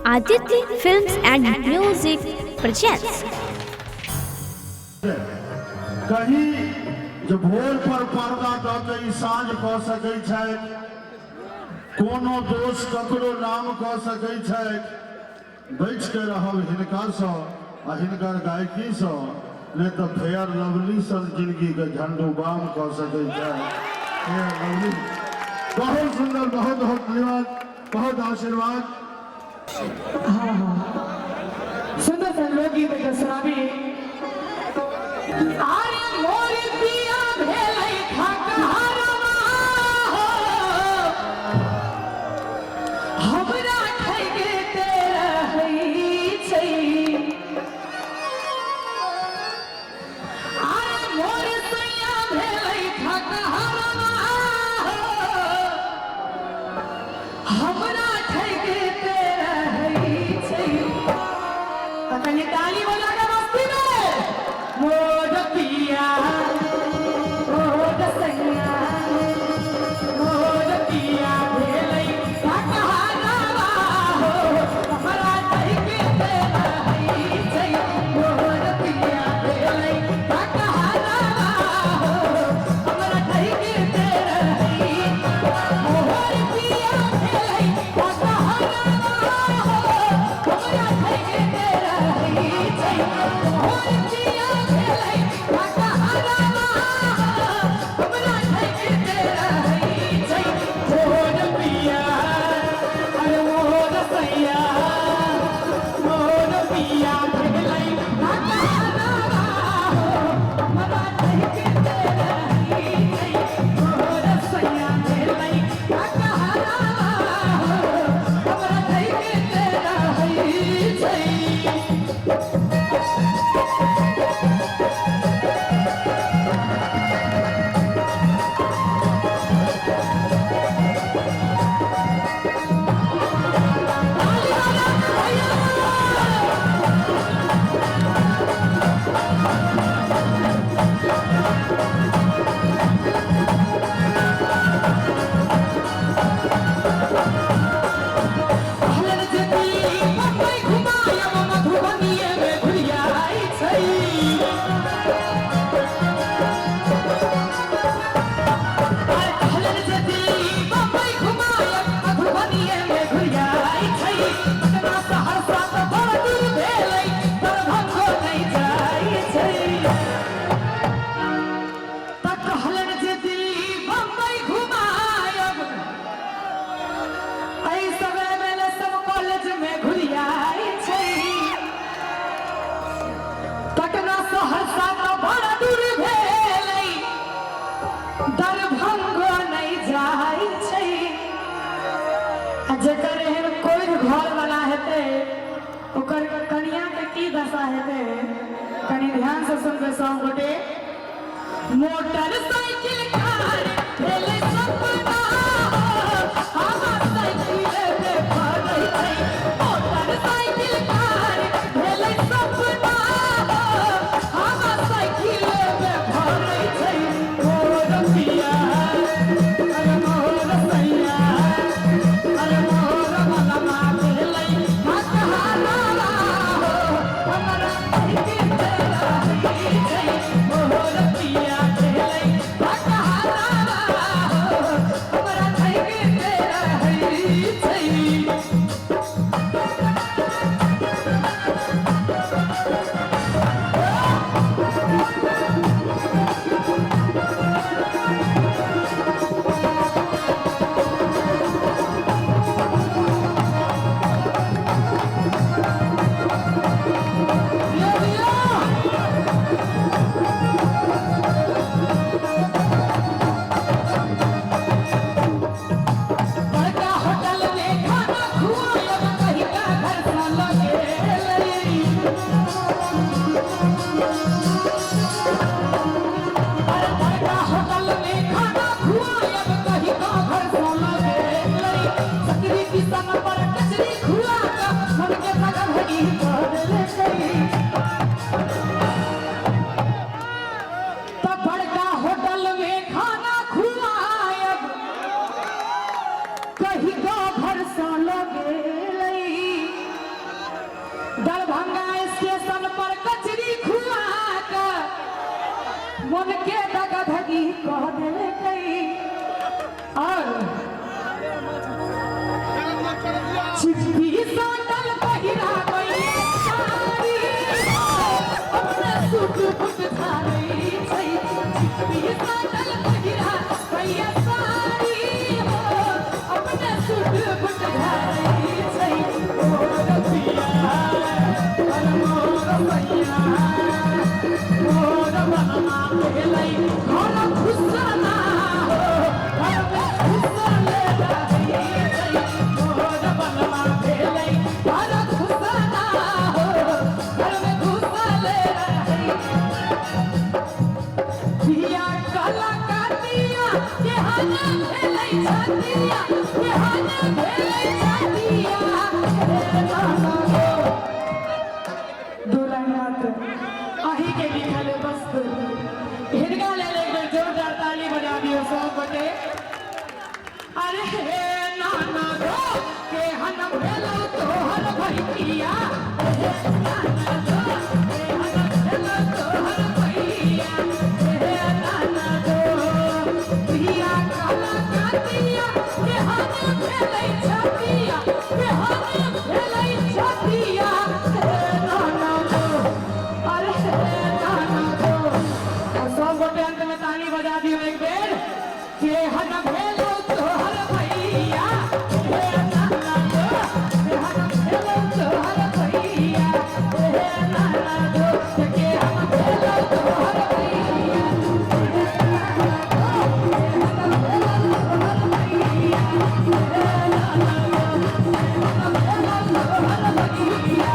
Aditya Films and Music presents. कही जे भोर पर पर्दा दऽ के ई साँझ कऽ सकै छथि, कोनो दोष ककरो नाम कऽ सकै छथि। बचि के रहब हिनकासँ आ हिनकर गायकीसँ, नहि तऽ फेयर लवली सन जिंदगीके झंडू बाम कऽ सकै छथि। फेयर लवली बहुत सुंदर, बहुत बहुत धन्यवाद, बहुत आशीर्वाद। हाँ हाँ, सुंदर सा लोकगीत के सुनाबी। अरे मोर पिया भेलै खकहरवा हो, हमरा ठगिते रहै छै। अरे मोर सैया भेलै खकहरवा हो, हमरा ठगिते रहै छै। तऽ कनि ताली बजा के मस्ती में। मोर पिया मोर सैया मोर पिया भेलै खकहरवा हो, हमरा ठगिते रहै छै। मोर पिया भेलै खकहरवा हो, हमरा ठगिते रहै। मोर पिया भेलै खकहरवा हो, हमरा ठगिते रहै छै। मोर पिया भेलै खकहरवा हो, हमरा ठगिते रहै छै। मोर पिया अरे मोर सैया मोर पिया भेलै खकहरवा हो, हमरा ठगिते रहै छै। मोर सैया भेलै खकहरवा हो, हमरा ठगिते रहै छै। ताली बजा के भैया। कहलन जे दिल्ली बम्बई घुमायब, मधुबनीये में घुरियाइ छै। अरे कहलन जे दिल्ली बम्बई घुमायब, मधुबनीये में घुरियाइ छै। पटना सहरसा तऽ बड़ दूर भेलै, दरभंगो नहि जाइ छै। तऽ कहलन जे दिल्ली बम्बई घुमायब, एहि समय में ने सब कॉलेज में घुरियाइ छै। पटना सहरसा तऽ बड़ दूर भेलै, दरभंगो नहि जाइ छै। आ जेकर एहन कोइ घर वाला हेतै, ओकर कनिया के की दशा हेतै, कनि ध्यान से सुनबै सब गोटे। मोटरसाइकिल कार भेलै सपना हो, हमर साइकिल पे पड़ै छै। मोटरसाइकिल कार भेलै सपना हो, हमर साइकिल पे पड़ै छै। मोर पिया अरे मोर सैया अरे मोर मलमा भेलै खकहरवा हो, हमरा ठगिते रहै छै। मोर पिया भेलै खकहरवा छिपी सटल पहिरा गइले साड़ी हो, अपने सूट बूट धारै छै। छिपी सटल पहिरा गइले साड़ी हो, अपने सूट बूट धारै छै। मोर पिया, अरे मोर सैया, मोर मनमा भेलै घर खुसना हो, घर में खुसले रहै छै। मोर मनमा भेलै घर खुसना हो, घर में खुसले रहै। पिया कला कातिया केहन भेलै छतिया, केहन भेलै छतिया, हे नाना गो। दू लाइन बात अही के लिखल वस्तु हिनका लेल एक बेर जोरदार ताली बजा दियौ सब गोटे। अरे हे नाना गो, केहन भेलौ तोहर भैया, हे नाना गो, केहन भेलौ तोहर भैया, हे नाना गो। पिया काला कातिया केहन भेलै छतिया, केहन भेलै छतिया, हे नाना गो, अरे हे नाना गो। और सब गोटे अंत में ताली बजा दियो एक बेर। केहन भेलौ तोहर भैया, हे नाना गो, केहन भेलौ तोहर भैया, हे नाना गो, केहन भेलौ तोहर भैया, हे नाना गो, केहन भेलौ तोहर भैया, हे नाना गो, केहन भेलौ तोहर भैया,